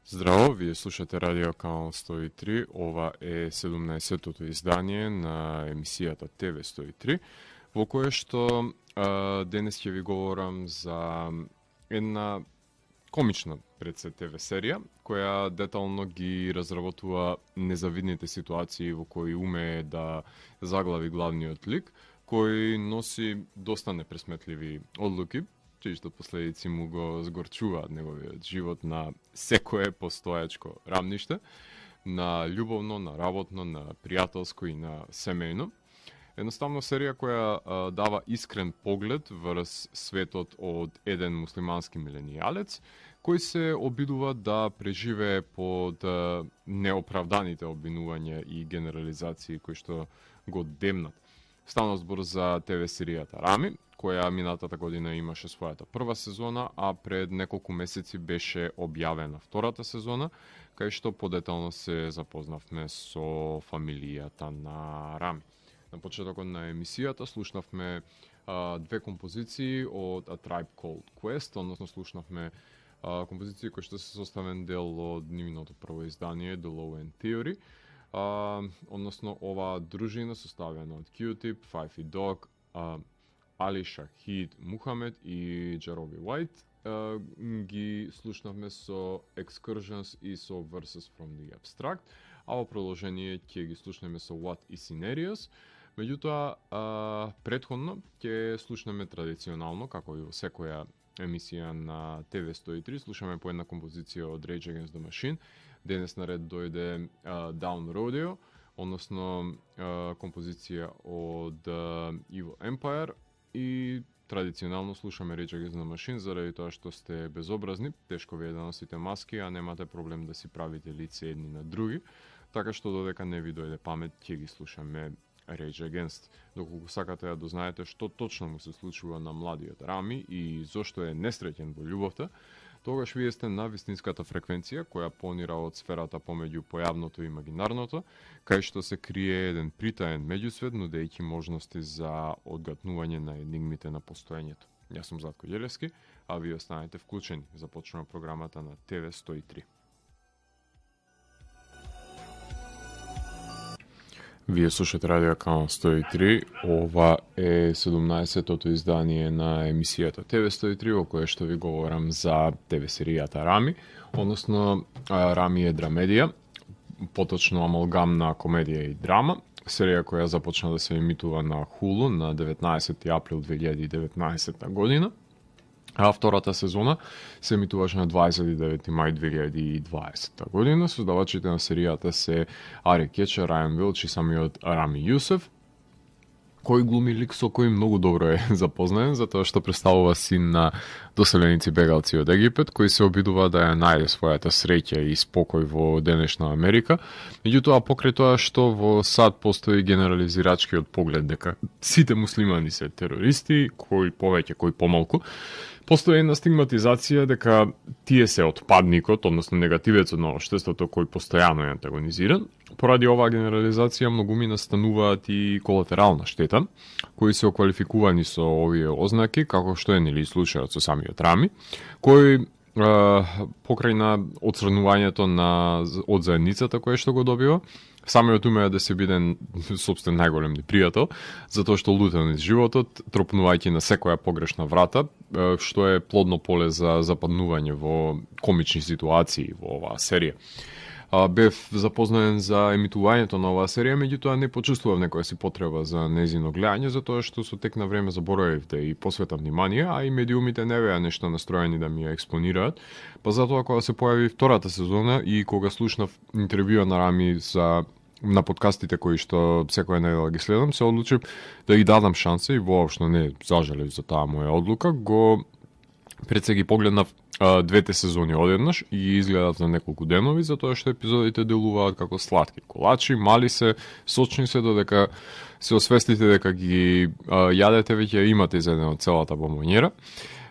Здраво, вие слушате Радио Канал 103. Ова е 17-тото издание на емисијата ТВ 103, во кое што денес ќе ви говорам за една комична пред се ТВ серија, која детално ги разработува незавидните ситуации во кои умее да заглави главниот лик, кој носи доста непресметливи одлуки, чијто последици му го згорчуваат неговиот живот на секое постојачко рамниште, на љубовно, на работно, на пријателско и на семејно. Едноставно серија која дава искрен поглед врз светот од еден муслимански миленијалец, кој се обидува да преживее под неоправданите обвинувања и генерализации кои што го демнат. Стана збор за ТВ серијата Рами, која минатата година имаше својата прва сезона, а пред неколку месеци беше објавена втората сезона, кај што подетално се запознавме со фамилијата на Рами. На почетокот на емисијата слушнавме две композиции од A Tribe Called Quest, односно слушнавме композиции кои што се составен дел од нивното прво издание The Low End Theory, односно оваа дружина составена од Q-Tip, Five Dog, Али Шахид Мухамед и Джароби Уайт, ги слушнавме со Excursions и со Verses from the Abstract, а во продолжение ќе ги слушнеме со What is Scenarios. Меѓутоа, претходно ќе слушнеме традиционално, како и во секоја емисија на ТВ 103, слушаме по една композиција од Rage Against the Machine. Денес наред дојде Down Rodeo, односно композиција од Evil Empire, и традиционално слушаме Rage Against the Machine заради тоа што сте безобразни, тешко ви е да носите маски, а немате проблем да си правите лице едни на други, така што додека не ви дојде памет, ќе ги слушаме Rage Against. Доколку сакате да дознаете што точно му се случува на младиот Рами и зошто е несреќен во љубовта, тогаш вие сте на вистинската фреквенција која понира од сферата помеѓу појавното и имагинарното, кај што се крие еден притаен меѓусвет, нудејќи можности за одгатнување на енигмите на постоењето. Јас сум Зlatko Ѓелевски, а вие останете вклучени. Започнува програмата на ТВ 103. Вие слушате Радио Канал 103, ова е 17-тото издание на емисијата ТВ 103, во кое што ви говорам за ТВ серијата Рами, односно Рами е драмедија, поточно амалгам на комедија и драма, серија која започна да се емитува на Hulu на 19 април 2019 година, а втората сезона се емитуваше на 29 мај 2020 година. Создавачите на серијата се Ари Кечер, Рајан Вилч и самиот Рами Јусеф, кој глуми лик со кој многу добро е запознаен, затоа што представува син на доселеници бегалци од Египет, кој се обидува да ја најде својата среќа и спокој во денешна Америка. Меѓутоа, покрај тоа што во САД постои генерализирачкиот поглед дека сите муслимани се терористи, кој повеќе, кој помалку, постои една стигматизација дека тие се отпадникот, односно негативецот на општеството кој постојано е антагонизиран. Поради оваа генерализација многуми настануваат и колатерална штета, кои се оквалификувани со овие ознаки, како што е нели случајот со самиот Рами, кој покрај на отсрнувањето од заедницата која што го добива, самиот умеа да се биде собствен најголем непријател, затоа што лутен из животот, тропнувајќи на секоја погрешна врата, што е плодно поле за западнување во комични ситуации во оваа серија. Бев запознаен за емитувањето на оваа серија, меѓутоа не почувствував некоја си потреба за нејзино гледање, затоа што со тек на време заборавив да и посветам внимание, а и медиумите не беа нешто настроени да ми ја експонираат. Па затоа кога се појави втората сезона и кога слушнав интервјуа на Рами на подкастите кои што секоја недела ги следам, се одлучив да ги дадам шанса и воопшто не зажалев за таа моја одлука. Пред се ги погледнав двете сезони одеднаш и ги изгледав за неколку денови, затоа што епизодите делуваат како сладки колачи, мали се, сочни се, додека се освестите дека ги јадете, веќе имате изедено целата бомбонјера.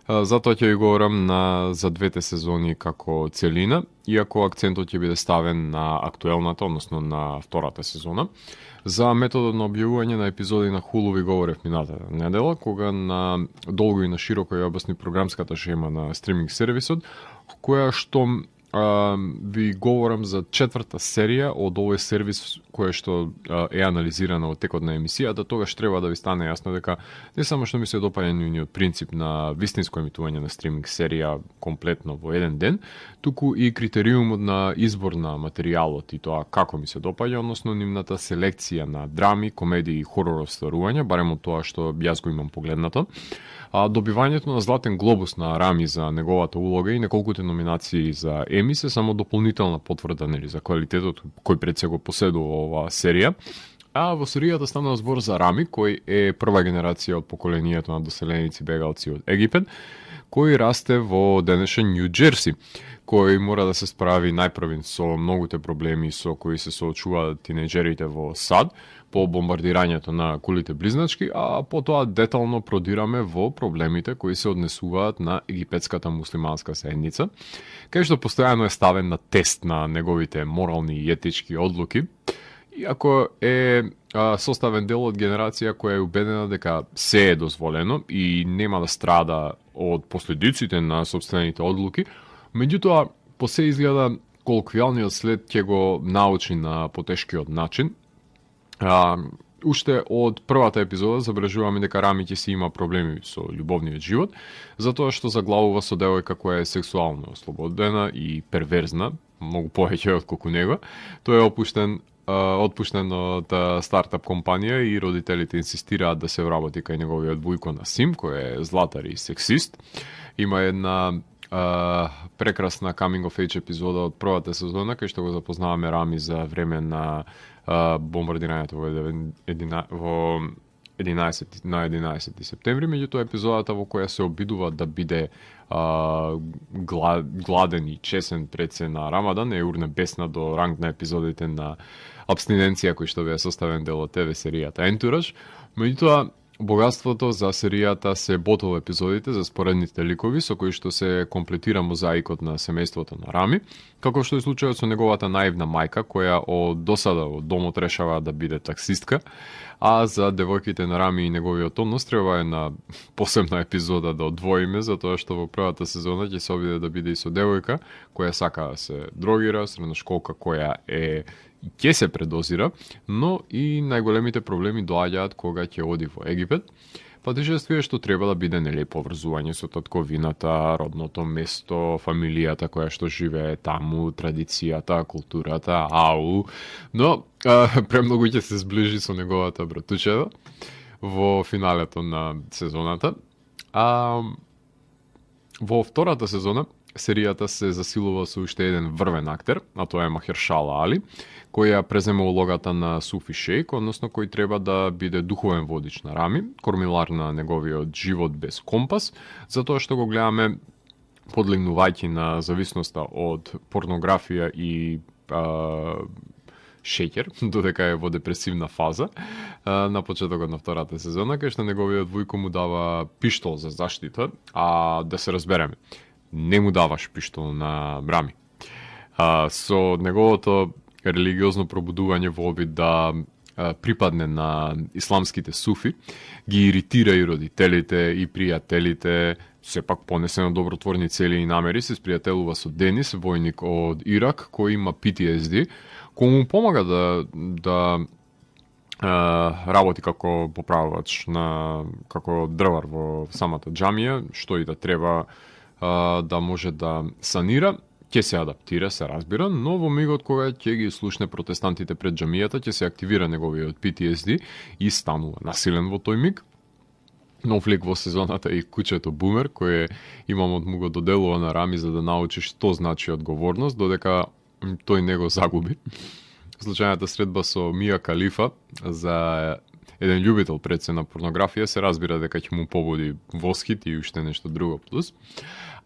Затоа ќе ви говорам за двете сезони како целина, иако акцентот ќе биде ставен на актуелната, односно на втората сезона. За методот на објавување на епизоди на Hulu ви говорев минатата недела, кога на долго и на широко ја обясни програмската шема на стриминг сервисот, која што ви говорам за четврта серија од овој сервис кој што е анализирана во текот на емисијата. Тогаш треба да ви стане јасно дека не само што ми се допаѓа нивниот принцип на вистинско емитување на стриминг серија комплетно во еден ден, туку и критериумот на избор на материјалот и тоа како ми се допаѓа, односно нивната селекција на драми, комедии и хорор остварувања, барем од тоа што јас го имам погледнато. Добивањето на Златен глобус на Рами за неговата улога и неколкуте номинации за Еми се само дополнителна потврда за квалитетот кој пред се го поседува оваа серија. А во серијата стана збор за Рами, кој е прва генерација од поколението на доселеници бегалци од Египет, кој расте во денешен Нью Џерси, кој мора да се справи најпрвин со многуте проблеми со кои се соочуваат тинејџерите во САД, по бомбардирањето на кулите близначки, а потоа детално продираме во проблемите кои се однесуваат на египетската муслиманска заедница, кај што постојано е ставен на тест на неговите морални и етички одлуки, иако е составен дел од генерација која е убедена дека се е дозволено и нема да страда од последиците на собствените одлуки, меѓутоа по се изгледа колоквијалниот след ќе го научи на потешкиот начин. Уште од првата епизода забележуваме дека Рами ќе си има проблеми со љубовниот живот, затоа што заглавува со девојка која е сексуално ослободена и перверзна, многу повеќе отколку него. Тој е отпуштен од стартап компанија и родителите инсистираат да се вработи кај неговиот бујко Насим, кој е златар и сексист. Има една прекрасна coming of age епизода од првата сезона, кај што го запознаваме Рами за време на бомбардирањето во 11 септември, меѓутоа епизодата во која се обидува да биде гладен и чесен пред се на Рамадан е урнебесна до ранг на епизодите на абстиненција кој што беа составен дел од ТВ серијата Ентураж. Меѓутоа богатството за серијата се ботол епизодите за споредните ликови со кои што се комплетира мозаикот на семејството на Рами, како што е случајот со неговата наивна мајка која од досада од домот решава да биде таксистка, а за девојките на Рами и неговиот однос треба една посебна епизода да одвоиме, затоа што во првата сезона ќе се обиде да биде и со девојка која сака да се дрогира, средношколка која е ќе се предозира, но и најголемите проблеми доаѓаат кога ќе оди во Египет. Патишествие што треба да биде нели поврзување со татковината, родното место, фамилијата која што живее таму, традицијата, културата, но премногу ќе се сближи со неговата братучева во финалето на сезоната. Во втората сезона серијата се засилува со уште еден врвен актер, а тоа е Махершала Али, која презема улогата на Суфи Шейк, односно кој треба да биде духовен водич на Рами, кормилар на неговиот живот без компас, затоа што го гледаме подлегнувајќи на зависноста од порнографија и шеќер, додека е во депресивна фаза на почетокот на втората сезона, кај што неговиот вујко му дава пиштол за заштита, а да се разбереме, не му даваш пиштол на Рами. Со неговото религиозно пробудување во обид да припадне на исламските суфи, ги иритира и родителите и пријателите, сепак понесено добротворни цели и намери, се спријателува со Денис, војник од Ирак, кој има PTSD, кој му помага да работи како поправач како дрвар во самата џамија, што и да треба да може да санира. Ќе се адаптира, се разбира, но во мигот кога ќе ги слушне протестантите пред џамијата, ќе се активира неговиот PTSD и станува насилен во тој миг. Нов лик во сезоната е и кучето Бумер, кој имамот му го доделува на Рами за да научи што значи одговорност, додека тој не го загуби. Случајната средба со Мија Калифа за еден љубител пред се на порнографија се разбира дека ќе му побуди восхит и уште нешто друго плюс.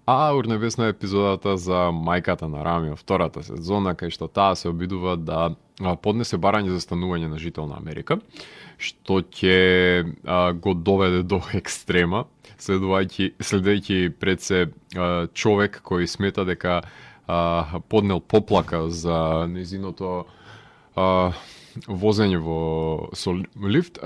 А урнебесна епизодата за мајката на Рами во втората сезона, кај што таа се обидува да поднесе барање за станување на жител на Америка, што ќе го доведе до екстрема, следејќи пред се човек кој смета дека поднел поплака за незиното возење со лифт,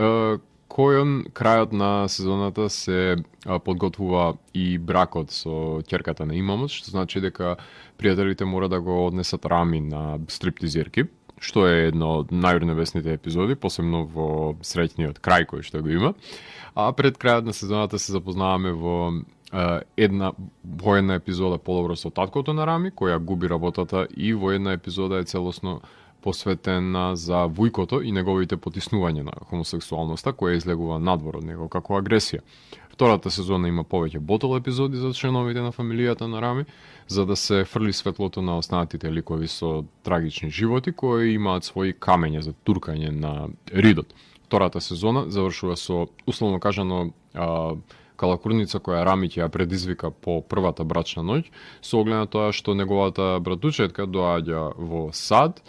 кој крајот на сезоната се подготвува и бракот со ќерката на имамот, што значи дека пријателите мора да го однесат Рами на стриптизерки, што е едно од најурневесните епизоди, посебно во среќниот крај кој што го има. А пред крајот на сезоната се запознаваме во една епизода подобро со таткото на Рами, која губи работата, и во една епизода е целосно посветена за вујкото и неговите потиснувања на хомосексуалноста, која излегува надвор од него како агресија. Втората сезона има повеќе ботол епизоди за членовите на фамилијата на Рами, за да се фрли светлото на останатите ликови со трагични животи, кои имаат своји камења за туркање на ридот. Втората сезона завршува со, условно кажано, калакурница која Рами ќе ја предизвика по првата брачна ноќ, со оглед на тоа што неговата братучетка доаѓа во сад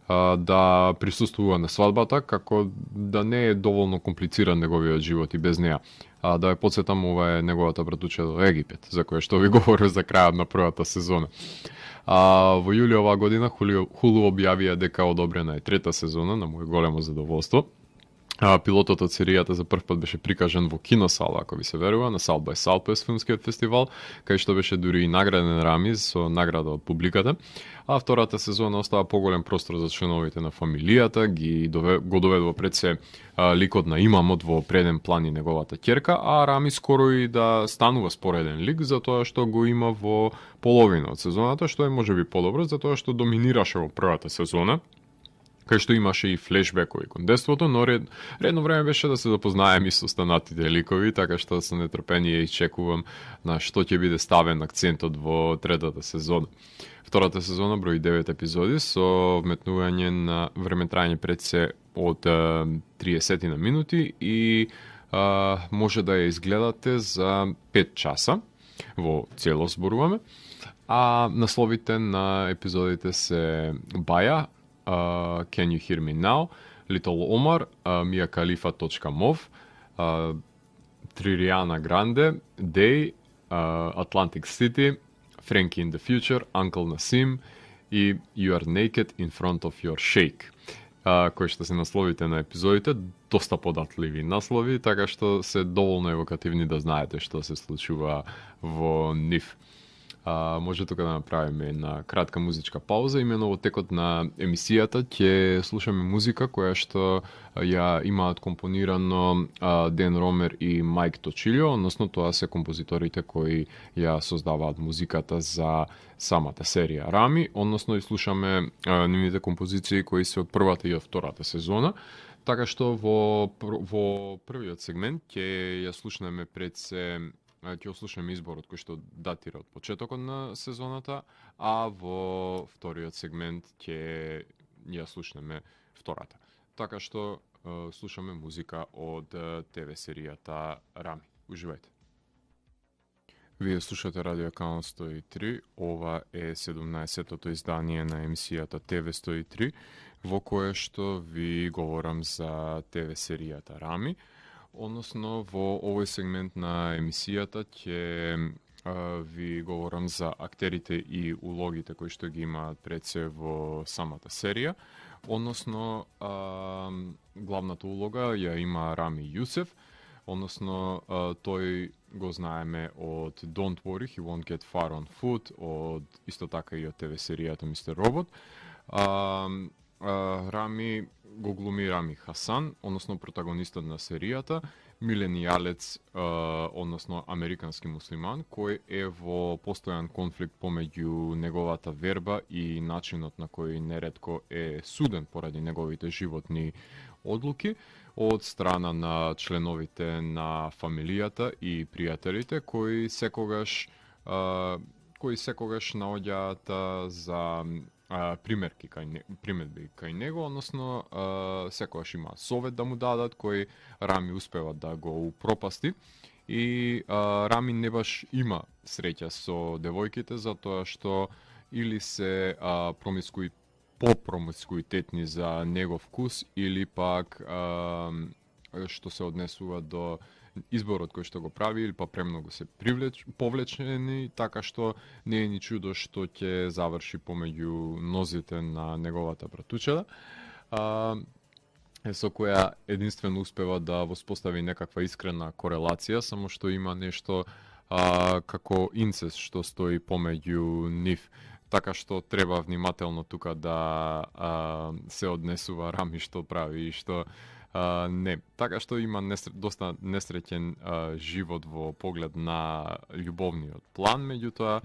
да присуствува на свадбата, како да не е доволно комплициран неговиот живот и без неа. Да ја подсетам, ова е неговата братуче до Египет, за која што ви говорив за крајот на првата сезона. Во јули оваа година Hulu објавија дека одобрена е трета сезона, на моје големо задоволство. Пилотот од серијата за прв пат беше прикажан во киносала, ако ви се верува, на South by Southwest филмскиот фестивал, кај што беше дури и награден Рами со награда од публиката. А втората сезона остава поголем простор за членовите на фамилијата, го доведува пред се ликот на имамот во преден план и неговата ќерка, а Рами скоро и да станува спореден лик, затоа што го има во половина од сезоната, што е можеби подобро, затоа што доминираше во првата сезона, кај што имаше и флешбекови кон детството, но редно време беше да се запознаем и со останатите ликови, така што со нетрпение изчекувам на што ќе биде ставен акцентот во третата сезона. Втората сезона брои 9 епизоди со вметнување на време трајање пред се од 30 на минути и може да ја изгледате за 5 часа, во целост зборуваме, а насловите на епизодите се Баја, Can You Hear Me Now, Little Omar, miakhalifa.mov, Tririana Grande, Day, Atlantic City, Frankie in the Future, Uncle Nassim и You Are Naked in Front of Your Sheikh, кои што се насловите на епизодите, доста податливи наслови, така што се доволно евокативни да знаете што се случува во нив. Може тука да направиме една кратка музичка пауза. Имено во текот на емисијата ќе слушаме музика која што ја имаат компонирано Ден Ромер и Мајк Точилјо, односно тоа се композиторите кои ја создаваат музиката за самата серија Рами, односно и слушаме нивните композиции кои се од првата и од втората сезона. Така што во првиот сегмент ќе ја слушнеме пред се ќе ослушнеме изборот кој што датира од почетокот на сезоната, а во вториот сегмент ќе ја слушнеме втората. Така што слушаме музика од ТВ серијата Рами. Уживајте. Вие слушате Радио Каон 103, ова е 17-тото издание на емисијата ТВ 103, во кое што ви говорам за ТВ серијата Рами. Односно, во овој сегмент на емисијата ќе ви говорам за актерите и улогите кои што ги имаат пред се во самата серија. Односно, главната улога ја има Рами Јусеф, односно тој го знаеме од Don't Worry, He Won't Get Far on Foot, од исто така и од ТВ серијата Мистер Робот. Рами го глуми Рами Хасан, односно протагонистот на серијата, миленијалец, односно американски муслиман, кој е во постојан конфликт помеѓу неговата верба и начинот на кој неретко е суден поради неговите животни одлуки од страна на членовите на фамилијата и пријателите кои секогаш наоѓаат за примерби кај него, односно секогаш има совет да му дадат кој Рами успева да го упропасти и Рами не баш има среќа со девојките затоа што или се попромискуитетни за негов вкус или пак што се однесува до изборот кој што го прави или па премногу се повлечени, така што не е ни чудо што ќе заврши помеѓу нозите на неговата братучеда. со која единствено успева да воспостави некаква искрена корелација, само што има нешто како инцест што стои помеѓу нив. Така што треба внимателно тука да се однесува Рами што прави и што не. Така што има доста несреќен живот во поглед на љубовниот план, меѓутоа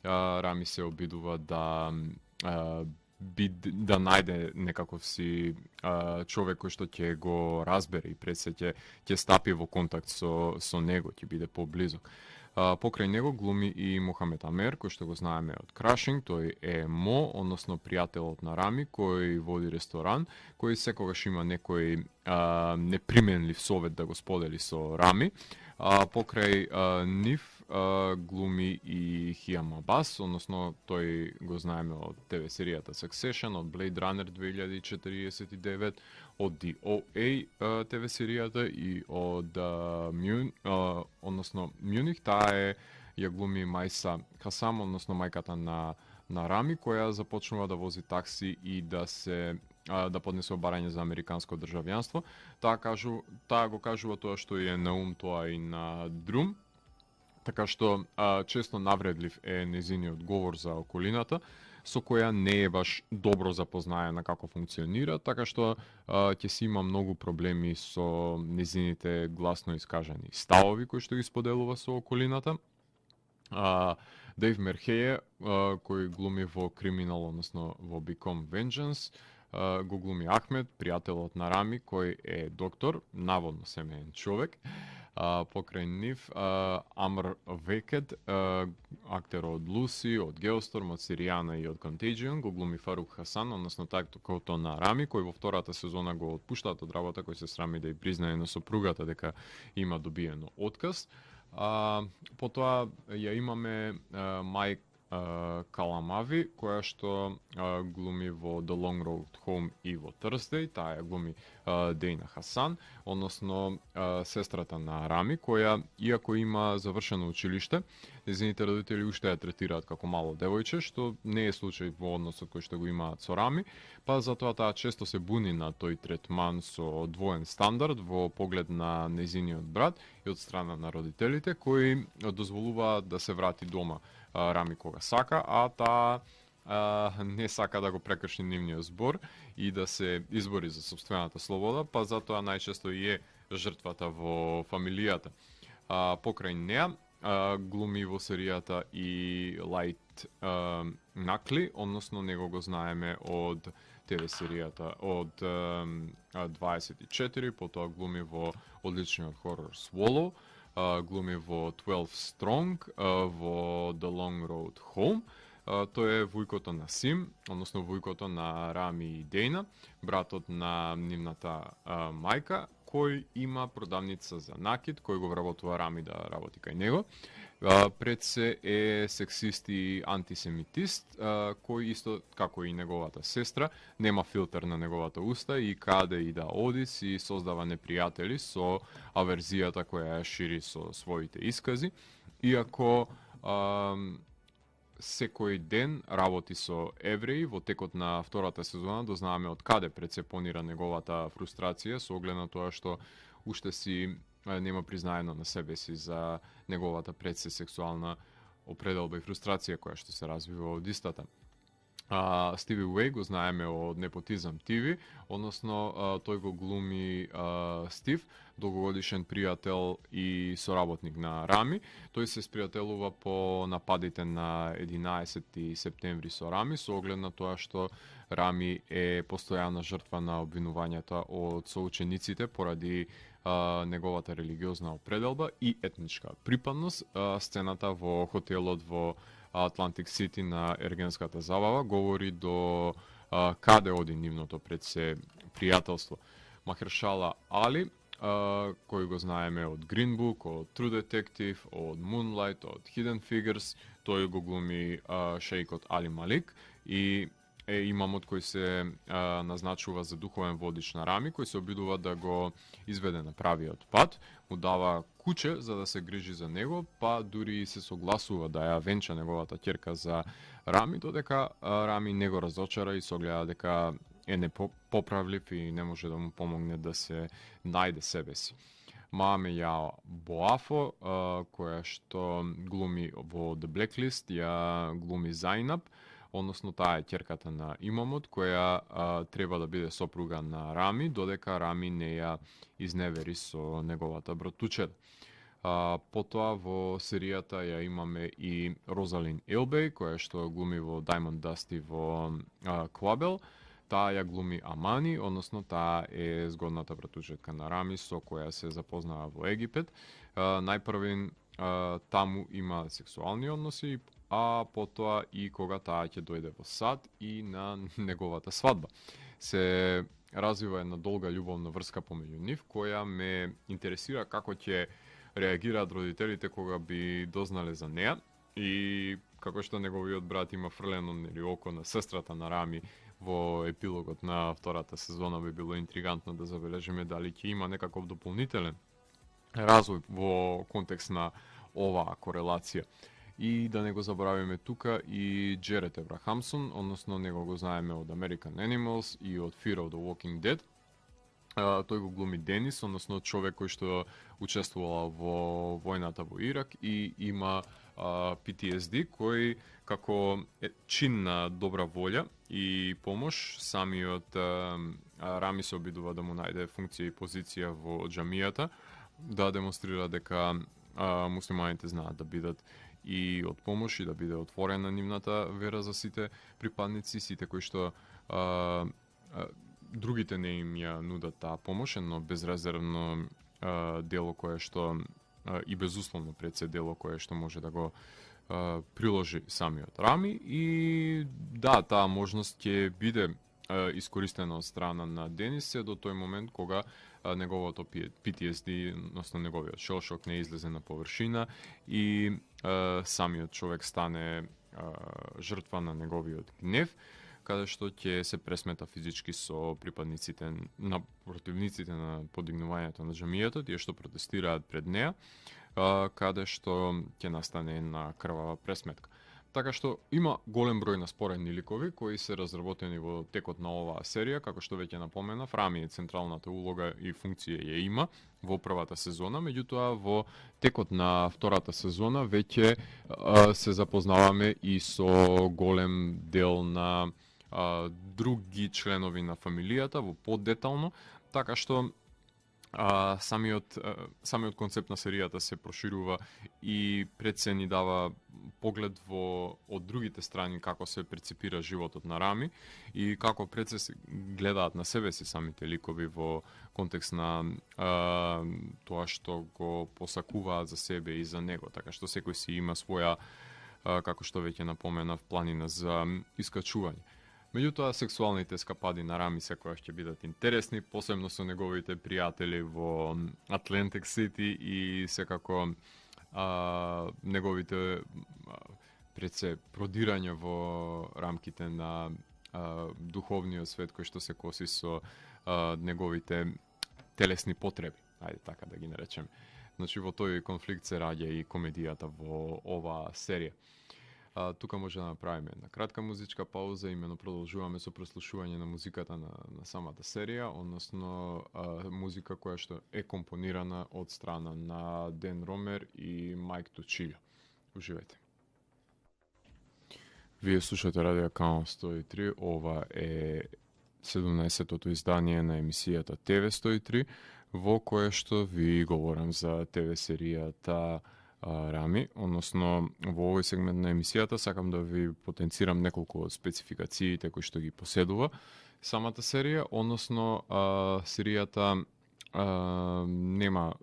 Рами се обидува да да најде некаков си човек кој што ќе го разбере и пред се ќе стапи во контакт со него, ќе биде поблизок. Покрај него глуми и Мохамед Амер, кој што го знаеме од Крашинг. Тој е Мо, односно пријателот на Рами, кој води ресторан, кој секогаш има некој неприменлив совет да го сподели со Рами. Покрај нив глуми и Хиам Абас, односно тој го знаеме од ТВ серијата Succession, од Blade Runner 2049, од The OA ТВ серијата и од Мюних. Таа ја глуми Мајса Хасам, односно мајката на Рами, која започнува да вози такси и да поднесе барање за американско државјанство. Таа го кажува тоа што е на ум, тоа и на друм. Така што често навредлив е незиниот говор за околината, со која не е баш добро запознаена како функционира, така што ќе си има многу проблеми со незините гласно искажани ставови кои што ги споделува со околината. Дейв Мерхеје, кој глуми во Криминал, односно во Become Vengeance, го глуми Ахмед, пријателот на Рами, кој е доктор, наводно семеен човек. Покрај нив Амр Векед, актер од Луси, од Геосторм, од Сиријана и од Contagion, го глуми Фарук Хасан, односно татото на Рами, кој во втората сезона го отпуштаат од работа, кој се срами да ја признае на сопругата дека има добиено отказ. Потоа ја имаме Мајк Каламави, која што глуми во The Long Road Home и во Thursday. Таа ја глуми Дейна Хасан, односно сестрата на Рами, која, иако има завршено училиште, незините родители уште ја третираат како мало девојче, што не е случај во односот кој што го имаат со Рами, па затоа таа често се буни на тој третман со двоен стандард во поглед на незиниот брат и од страна на родителите, кои дозволуваат да се врати дома Рами кога сака, а таа не сака да го прекрши нивниот збор и да се избори за собствената слобода, па затоа најчесто и е жртвата во фамилијата. Покрај неа глуми во серијата и Лајт Накли, односно него го знаеме од ТВ серијата од 24, потоа глуми во одличниот хорор Swallow, глуми во 12 Strong, во The Long Road Home. Тој е вујкото на Сим, односно вујкото на Рами и Дейна, братот на нивната мајка, кој има продавница за накид, кој го вработува Рами да работи кај него. Пред се е сексист и антисемитист, кој исто како и неговата сестра нема филтер на неговата уста и каде и да оди си создава непријатели со аверзијата која ја шири со своите искази, иако секој ден работи со евреи. Во текот на втората сезона дознаваме од каде пред се понира неговата фрустрација со оглед на тоа што уште си нема признаено на себе си за неговата предсе сексуална определба и фрустрација која што се развива од истата. Стиви Уей го знаеме од Непотизам ТВ, односно тој го глуми Стив, долгогодишен пријател и соработник на Рами. Тој се спријателува по нападите на 11 септември со Рами, со оглед на тоа што Рами е постојана жртва на обвинувањата од соучениците поради неговата религиозна определба и етничка припадност. Сцената во хотелот во Атлантик Сити на ергенската забава говори до каде оди нивното пред се пријателство. Махершала Али, кој го знаеме од Green Book, од True Detective, од Moonlight, од Hidden Figures, тој го глуми шејкот Али Малик и е имамот кој се назначува за духовен водич на Рами, кој се обидува да го изведе на правиот пат, му дава куче за да се грижи за него, па дури се согласува да ја венча неговата ќерка за Рами, додека Рами не го разочара и согледа дека е непоправлив и не може да му помогне да се најде себе си. Маме ја Боафо, која што глуми во The Blacklist, ја глуми Зајнаб, односно таа е ќерката на имамот, која треба да биде сопруга на Рами, додека Рами не ја изневери со неговата братучета. Потоа во серијата ја имаме и Розалин Елбеј, која што глуми во Diamond Dusty во Клабел. Таа ја глуми Амани, односно таа е згодната братучетка на Рами, со која се запознава во Египет. Најпрвен таму има сексуални односи, а потоа и кога таа ќе дојде во Сад и на неговата свадба. Се развива една долга љубовна врска помеѓу нив, која ме интересира како ќе реагираат родителите кога би дознале за неа и како што неговиот брат има фрлено око на сестрата на Рами во епилогот на втората сезона, би било интригантно да забележиме дали ќе има некаков дополнителен развој во контекст на оваа корелација. И да не го забравиме тука и Джеред Ебрахамсон, односно него го знаеме од American Animals и од Fear of the Walking Dead. Тој го глуми Денис, односно човек кој што учествувал во војната во Ирак и има PTSD, кој како чин на добра волја и помош, самиот Рами се обидува да му најде функција и позиција во џамијата, да демонстрира дека муслиманите знаат да бидат и од помош и да биде отворена нивната вера за сите припадници, сите кои што другите не им ја нудат таа помош, но безрезервно дело кое што и безусловно пред се дело кое што може да го приложи самиот Рами и да, таа можност ќе биде искористена од страна на Денис до тој момент кога неговото PTSD, односно неговиот шелшок не излезе на површина и самиот човек стане жртва на неговиот гнев, каде што ќе се пресмета физички со припадниците на противниците на подигнувањето на џамијата, тие што протестираат пред неа, каде што ќе настане една крвава пресметка. Така што има голем број на споредни ликови кои се разработени во текот на оваа серија, како што веќе напоменав, Рами е централната улога и функција ја има во првата сезона, меѓутоа во текот на втората сезона веќе се запознаваме и со голем дел на други членови на фамилијата во поддетално, така што самиот концепт на серијата се проширува и пред се ни дава поглед во од другите страни како се перципира животот на Рами и како пред се гледаат на себе си самите ликови во контекст на тоа што го посакуваат за себе и за него, така што секој си има своја, како што веќе напоменав, планина за искачување. Меѓутоа, сексуалните ескапади на Рами секогаш ќе бидат интересни, посебно со неговите пријатели во Атлантик Сити и секако неговите пред се продирање во рамките на духовниот свет кој што се коси со неговите телесни потреби, ајде така да ги наречем. Значи во тој конфликт се раѓа и комедијата во оваа серија. Тука може да направиме една кратка музичка пауза, имено продолжуваме со прослушување на музиката на самата серија, односно музика која што е компонирана од страна на Ден Ромер и Майк Тучило. Уживајте. Вие слушате Радио Канал 103, ова е 17-тото издание на емисијата ТВ 103, во кое што ви говорам за ТВ серијата Рами, односно во овој сегмент на емисијата сакам да ви потенцирам неколку од спецификациите кои што ги поседува самата серија, односно серијата нема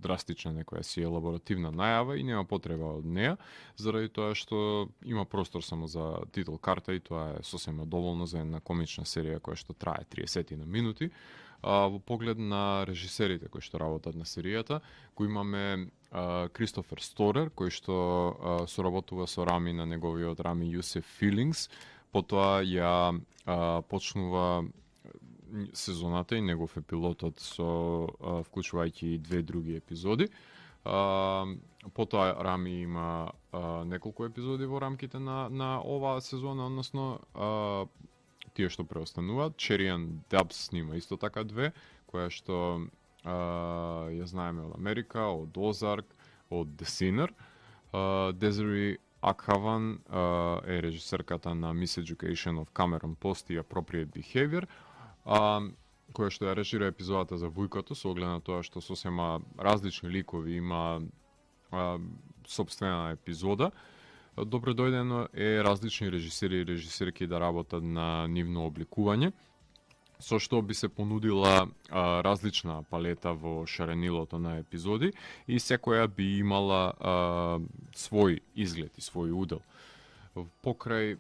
драстична некоја си елаборативна најава и нема потреба од неа, заради тоа што има простор само за титул карта и тоа е сосема доволно за една комична серија која што трае 30 на минути. Во поглед на режисерите кои што работат на серијата, кои имаме Кристофер Сторер, кој што соработува со Рами на неговиот Рами Юсеф Филингс, потоа ја почнува сезоната и негов епилотот со вклучувајќи и 2 други епизоди. Потоа Рами има неколку епизоди во рамките на оваа сезона, односно тие што преостануваат. Cherry and Dubs снима исто така две, која што ја знаеме од Америка, од Ozark, од The Sinner. Desiree Akhavan е режисерката на Miseducation of Cameron Post и Appropriate Behavior, која што ја режира епизодата за Вујкото, со оглед на тоа што сосема различни ликови има собствена епизода. Добро дојдено е различни режисери и режисерки да работат на нивно обликување, со што би се понудила различна палета во шаренилото на епизоди и секоја би имала свој изглед и свој удел. Покрај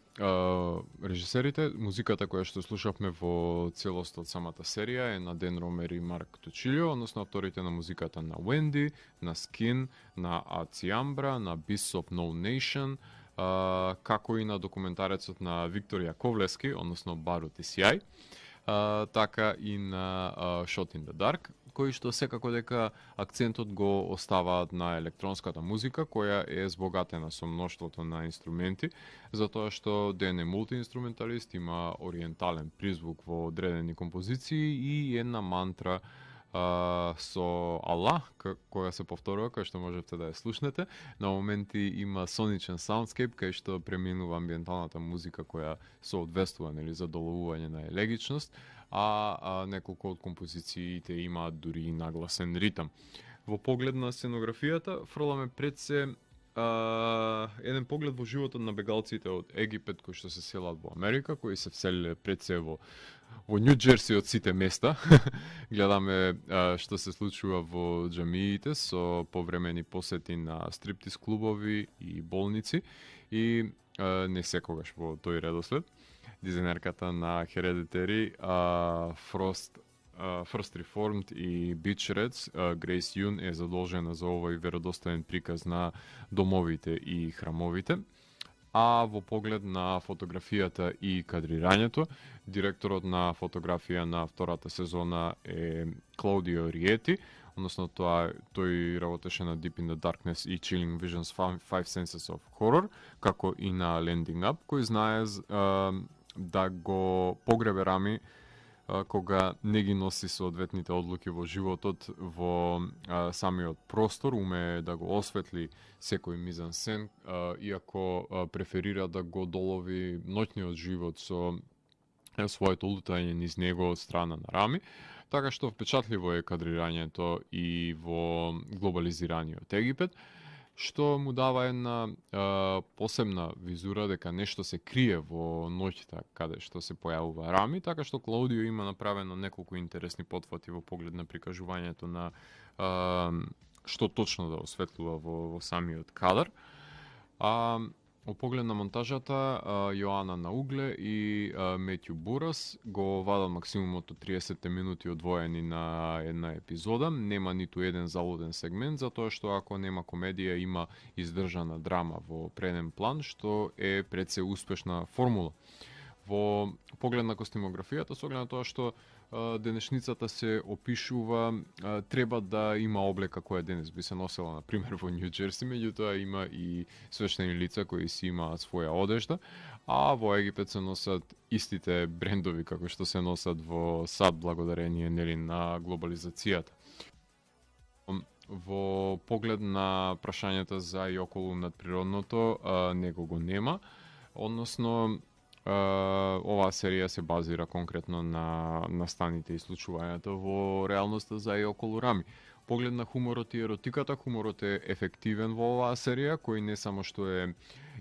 режисерите, музиката која што слушавме во целост од самата серија е на Ден Ромер и Марк Точилио, односно авторите на музиката на Wendy, на Skin, на Ациамбра, на Beasts of No Nation, како и на документарецот на Виктор Јаковлевски, односно Барут и Сјај, така и на Shot in the Dark, кои што секако дека акцентот го оставаат на електронската музика, која е збогатена со мноштвото на инструменти, затоа што Ден е мултиинструменталист, има ориентален призвук во одредени композиции и една мантра со Аллах, која се повторува, кај што можете да ја слушнете. На моменти има соничен саундскейп, кај што преминува амбиенталната музика која соодветствува задоловување на елегичност, а неколку од композициите имаат дури и нагласен ритам. Во поглед на сценографијата, фрламе пред се еден поглед во животот на бегалците од Египет кои што се селат во Америка, кои се вселиле пред се во Њу Џерси од сите места. Гледаме што се случува во џамиите со повремени посети на стриптиз клубови и болници и не секогаш во тој редослед. Дизајнерката на Hereditary, First Reformed и Beach Reds, Грейс Юн е задолжена за овој веродостоен приказ на домовите и храмовите. А во поглед на фотографијата и кадрирањето, директорот на фотографија на втората сезона е Клаудио Риети, односно тој работеше на Deep in the Darkness и Chilling Visions Five Senses of Horror, како и на Landing Up, кој знае да го погребе Рами кога не ги носи соодветните одлуки во животот во самиот простор, уме да го осветли секој мизансен, иако преферира да го долови ноќниот живот со своето лутање низ него од страна на Рами, така што впечатливо е кадрирањето и во глобализираниот Египет, што му дава една посебна визура дека нешто се крие во ноќта каде што се појавува Рами, така што Клаудио има направено неколку интересни потфати во поглед на прикажувањето на што точно да осветлува во самиот кадар. Во поглед на монтажата, Јоана Наугле и Метју Бурас го вадат максимумот од 30 минути одвоени на една епизода. Нема ниту еден залуден сегмент, затоа што ако нема комедија, има издржана драма во преден план, што е пред се успешна формула. Во поглед на костимографијата, со оглед на тоа што денешницата се опишува, треба да има облека која денес би се носела, на пример, во Њу Џерси, меѓутоа има и свештени лица кои си имаат своја одежда, а во Египет се носат истите брендови како што се носат во САД благодарение на глобализацијата. Во поглед на прашањата за и околу надприродното, него го нема, односно оваа серија се базира конкретно на настаните и случувањата во реалноста за и околу Рами. Поглед на хуморот и еротиката, хуморот е ефективен во оваа серија, кој не само што е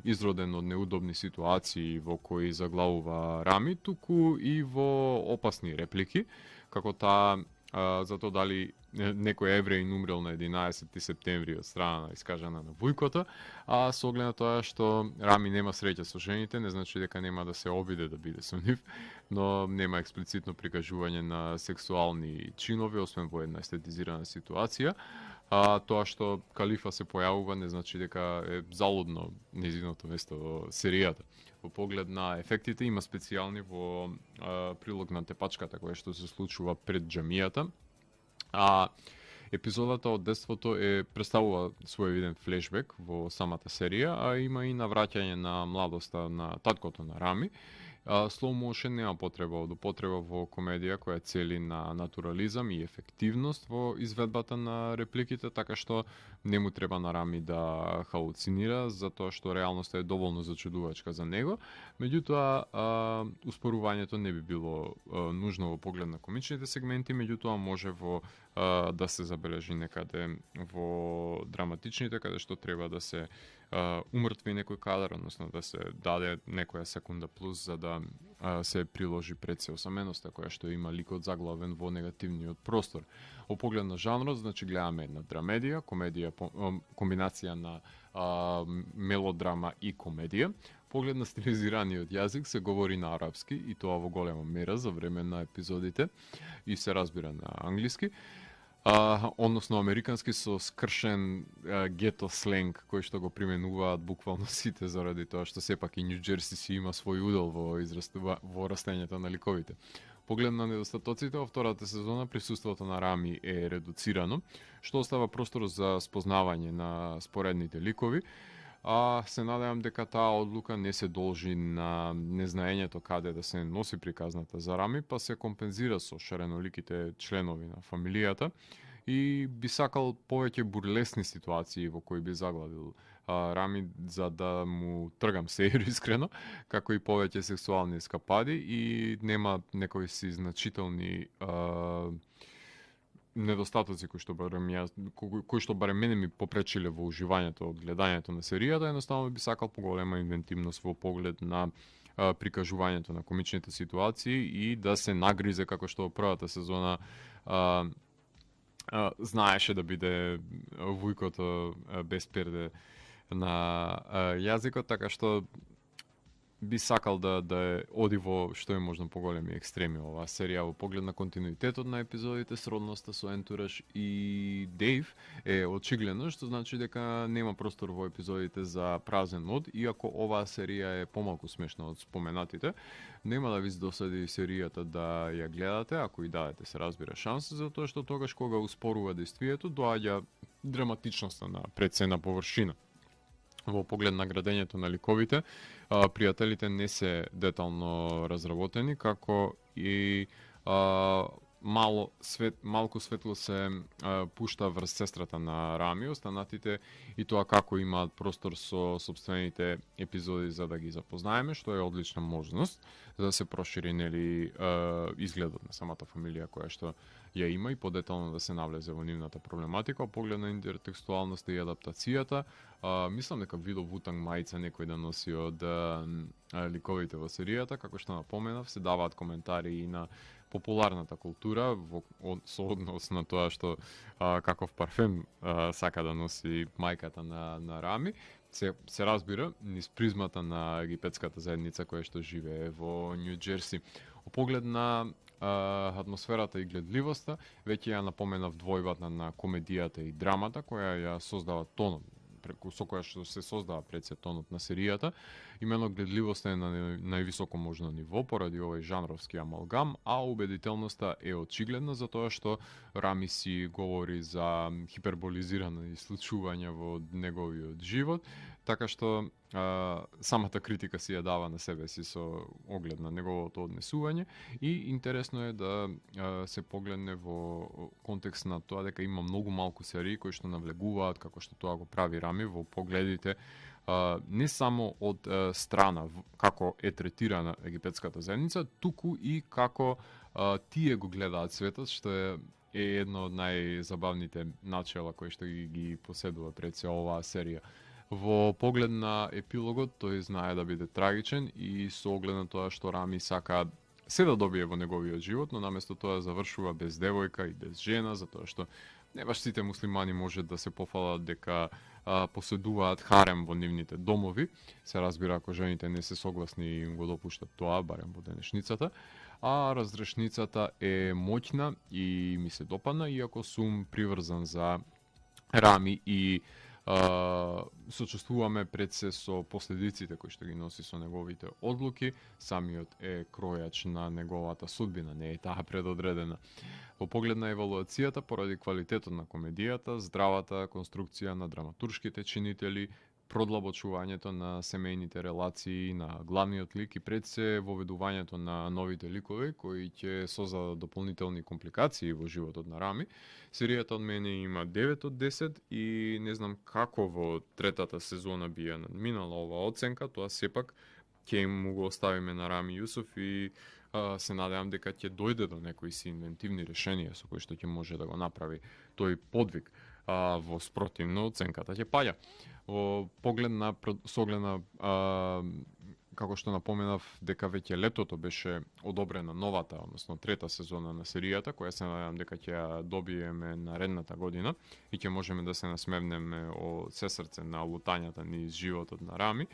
изроден од неудобни ситуации во кои заглавува Рами, туку и во опасни реплики, како таа за тоа дали некој евреин умрел на 11 септември од страна искажана на Вујкото, а со оглед на тоа што Рами нема среќа со жените, не значи дека нема да се обиде да биде со нив, но нема експлицитно прикажување на сексуални чинови, освен во една естетизирана ситуација. Тоа што Калифа се појавува не значи дека е залудно нејзиното место во серијата. Во поглед на ефектите има специјални во прилог на тепачката која што се случува пред џамијата. Епизодата од детството представува свој виден флешбек во самата серија, а има и навраќање на младоста на таткото на Рами, Slow motion нема потреба од употреба во комедија која цели на натурализам и ефективност во изведбата на репликите, така што не му треба на Рами да халуцинира, затоа што реалноста е доволно зачудувачка за него. Меѓутоа, успорувањето не би било нужно во поглед на комичните сегменти, меѓутоа може да се забележи некаде во драматичните, каде што треба да се умртви некој кадар, односно да се даде некоја секунда плюс за да се приложи пред се осаменоста која што има ликот заглавен во негативниот простор. Во поглед на жанрот, значи гледаме една драмедија, комбинација на мелодрама и комедија. Поглед на стилизираниот јазик се говори на арапски и тоа во голема мера за време на епизодите и се разбира на англиски. Односно американски со скршен гето сленг кој што го применуваат буквално сите заради тоа што сепак и Нью Џерси си има свој удел во растењето на ликовите. Поглед на недостатоците во втората сезона присуството на Рами е редуцирано, што остава простор за спознавање на споредните ликови. Се надевам дека таа одлука не се должи на незнаењето каде да се носи приказната за Рами, па се компензира со шареноликите членови на фамилијата и би сакал повеќе бурлесни ситуации во кои би заглавил Рами за да му тргам сеир искрено, како и повеќе сексуални ескапади и нема некои си значителни недостатоци кои што барем мене ми попречиле во уживањето од гледањето на серијата, едноставно би сакал поголема инвентивност во поглед на прикажувањето на комичните ситуации и да се нагризе како што во првата сезона знаеше да биде вујкото без перде на јазикот, така што би сакал да оди во што е можно поголеми екстреми оваа серија во поглед на континуитетот на епизодите, сродноста со Ентураж и Дейв е очигледно, што значи дека нема простор во епизодите за празен мод, иако оваа серија е помалку смешна од споменатите. Нема да ви досади серијата да ја гледате, ако и дадете се разбира шанса, затоа што тогаш кога успорува действието, доаѓа драматичноста на прецена површина. Во поглед на градењето на ликовите, пријателите не се детално разработени, како и малку светло се пушта врз сестрата на Рами, останатите и тоа како имаат простор со собствените епизоди за да ги запознаеме, што е одлична можност за да се прошири изгледот на самата фамилија која што ја има и подетално да се навлезе во нивната проблематика, поглед на интертекстуалноста и адаптацијата. Мислам дека видов Вутанг мајца некој да носи од ликовите во серијата, како што напоменав, се даваат коментари и на популарната култура со однос на тоа што каков парфем сака да носи мајката на Рами. Се разбира низ призмата на египетската заедница која што живее во Нью Џерси. Во поглед на атмосферата и гледливоста, веќе ја напоменав двојбата на комедијата и драмата која ја создава тонот, со која што се создава пред се тонот на серијата. Имено гледливоста е на највисоко можно ниво поради овој жанровски амалгам, а убедителноста е очигледна затоа што Рами си говори за хиперболизирано случување во неговиот живот, така што самата критика си ја дава на себе си со оглед на неговото однесување и интересно е да се погледне во контекст на тоа дека има многу малку серии кои што навлегуваат како што тоа го прави Рами во погледите не само од страна како е третирана египетската заедница, туку и како тие го гледаат светот, што е едно од најзабавните начела кои што ги поседува пред се оваа серија. Во поглед на епилогот, тој знае да биде трагичен и со оглед на тоа што Рами сака се да добие во неговиот живот, но наместо тоа завршува без девојка и без жена, затоа што не баш сите муслимани може да се пофалат дека поседуваат харем во нивните домови. Се разбира ако жените не се согласни и им го допуштат тоа, барем во денешницата. А разрешницата е моќна и ми се допадна, иако сум приврзан за Рами и сочувствуваме пред се со последиците кои што ги носи со неговите одлуки. Самиот е кројач на неговата судбина, не е таа предодредена. Во поглед на евалуацијата, поради квалитетот на комедијата, здравата конструкција на драматуршките чинители, продлабочувањето на семејните релации на главниот лик и пред се воведувањето на новите ликови кои ќе создадат дополнителни компликации во животот на Рами. Серијата од мене има 9 од 10 и не знам како во третата сезона би ја надминала ова оценка, тоа сепак ќе му го оставиме на Рами Јусуф и се надевам дека ќе дојде до некои си инвентивни решенија со кои што ќе може да го направи тој подвиг. Во спротивно оценката ќе паѓа. Во поглед на како што напоменав дека веќе летото беше одобрена новата, односно трета сезона на серијата, која се надевам дека ќе ја добиеме наредната година и ќе можеме да се насмевнеме од се срце на лутањата низ животот на Рами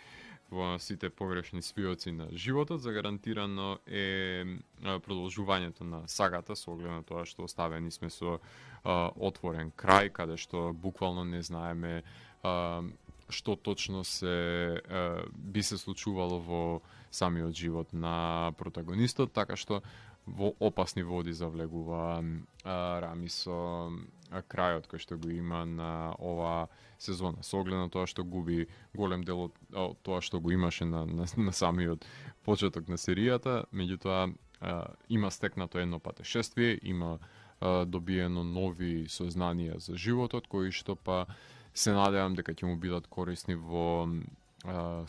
во сите погрешни свиоци на животот. Загарантирано е продолжувањето на сагата со оглед на тоа што оставени сме со отворен крај, каде што буквално не знаеме што точно би се случувало во самиот живот на протагонистот, така што во опасни води завлегува Рами со крајот кој што го има на ова сезона. Со оглед на тоа што губи голем дел од тоа што го имаше на самиот почеток на серијата, меѓутоа има стекнато едно патешествие, има добиено нови сознанија за животот, кои што па се надевам дека ќе му бидат корисни во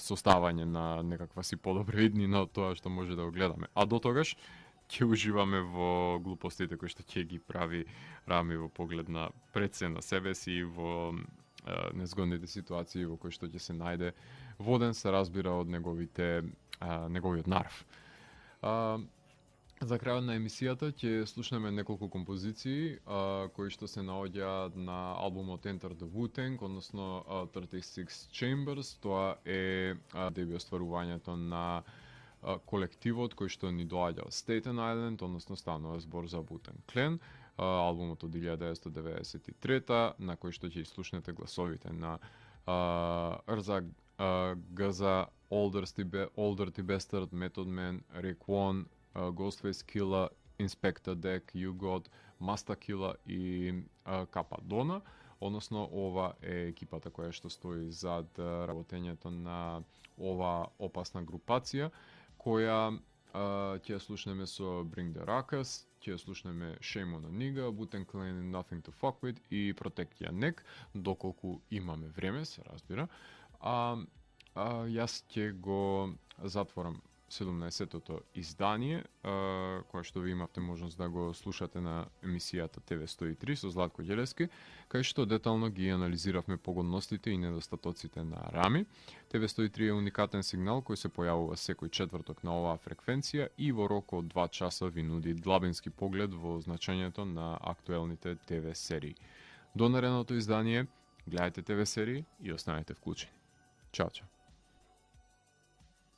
составање на некаква си подобра иднина од тоа што може да го гледаме. А до тогаш ќе уживаме во глупостите кои што ќе ги прави Рами во поглед на пред се на себе си и во незгодните ситуации во кои што ќе се најде воден, се разбира, од неговиот нарв. За крајот на емисијата ќе слушнеме неколку композиции кои што се наоѓаат на албумот Enter the Wu-Tang, односно 36 Chambers. Тоа е деби остварувањето на колективот кој што ни доаѓа од Staten Island, односно станува збор за Wu-Tang Clan, албумот од 1993 на кој што ќе слушнете гласовите на Рза Газа, Older T Bastard, Method Man, Raekwon, Ghostface Killah, Inspector Deck, You God, Masta Killa и Кападона. Односно, ова е екипата која што стои зад работењето на ова опасна групација, која ќе слушнеме со Bring the Ruckus, ќе слушнеме Shame on a Nigga, Wu-Tang Clan and Nothing to Fuck With и Protect Your Neck, доколку имаме време, се разбира. Јас ќе го затворам 17-тото издание, кое што ви имавте можност да го слушате на емисијата TV103 со Златко Ѓелевски, кај што детално ги анализиравме погодностите и недостатоците на Рами. TV103 е уникатен сигнал кој се појавува секој четврток на оваа фреквенција и во рок од 2 часа ви нуди длабински поглед во значењето на актуелните ТВ серии. До наредното издание, гледајте ТВ серии и останете вклучени. Чао, чао.